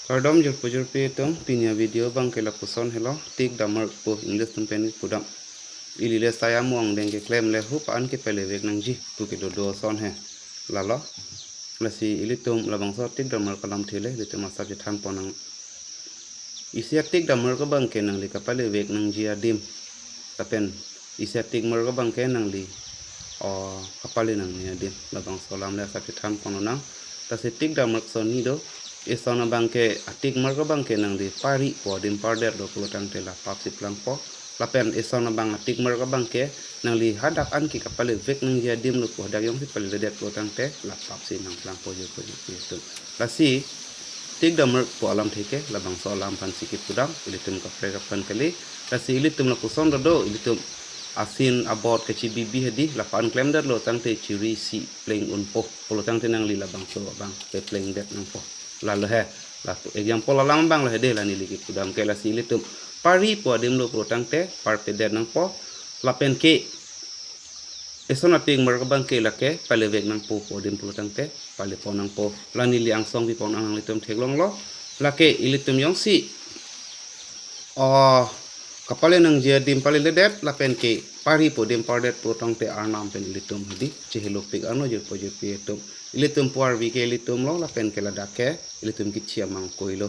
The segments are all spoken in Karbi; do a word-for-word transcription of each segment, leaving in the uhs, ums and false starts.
Kardom jirpo jirpi atum, pini a-video abang ke lapuson helo, tik damar pu English atum pen pudam. Ili le saya muang deng keklem le hup an kepalevek nangji pu kedodo ason he. Lalo. Lasi ilitum labangso tik damar alamthe le ilitum asap chethan ponnang. Isi atik damar abang ke nangli kapalevek nangji adim. Lapen isi atik damar abang ke nangli, o, kapale nangne adim. Labangso alam le asap chethan ponnang. Lasi tik damar ason hini do. Eson abang ke atik damar abang ke nangli pari po adim pardet do pulo tangte la pap si plangpo. Lapen eson abang atik damar abang ke nangli hadak an ke kapalevek nangji adim lo pu hadak jongsi paledet pulo tangte la pap si nangplangpo jirpo jirpi atum. Lasi tik damar pu alamthe ke labangso alam aphan si kepudam, ilitum kaprek aphan kali. Lasi ilitum lapuson dodo, ilitum asin abot kachibibi hedi, lapu an klemdetlo tangte chiri si pleng unpo pulo tangte nangli labangso abang keplengdet nangpo. Lalo he, lapu example alam abang lo hedi, la neli kepudam ke. Lasi ilitum pari po adim lo pulo tangte parpedet nangpo. Lapen ke eson atik damar abang ke lake palevek nangpo po adim pulo tangte palepon nangpo. La neli angsong pipon nanglitum theklonglo. Lake ilitum jongsi, o, kapale nangji adim paleledet lapen ke pari po adim pardet pulo tangte arnam pen ilitum hedi chehelopik ano jirpo jirpi atum. Ilitum puarvi ke ilitum lo lapen ke ladak ke ilitum kichi amang koilo.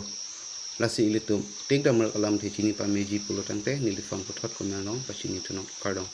Lasi ilitum tik damar alamthe chini pameji pulo tangte neliphan puthot komenong pachini thunong, kardom.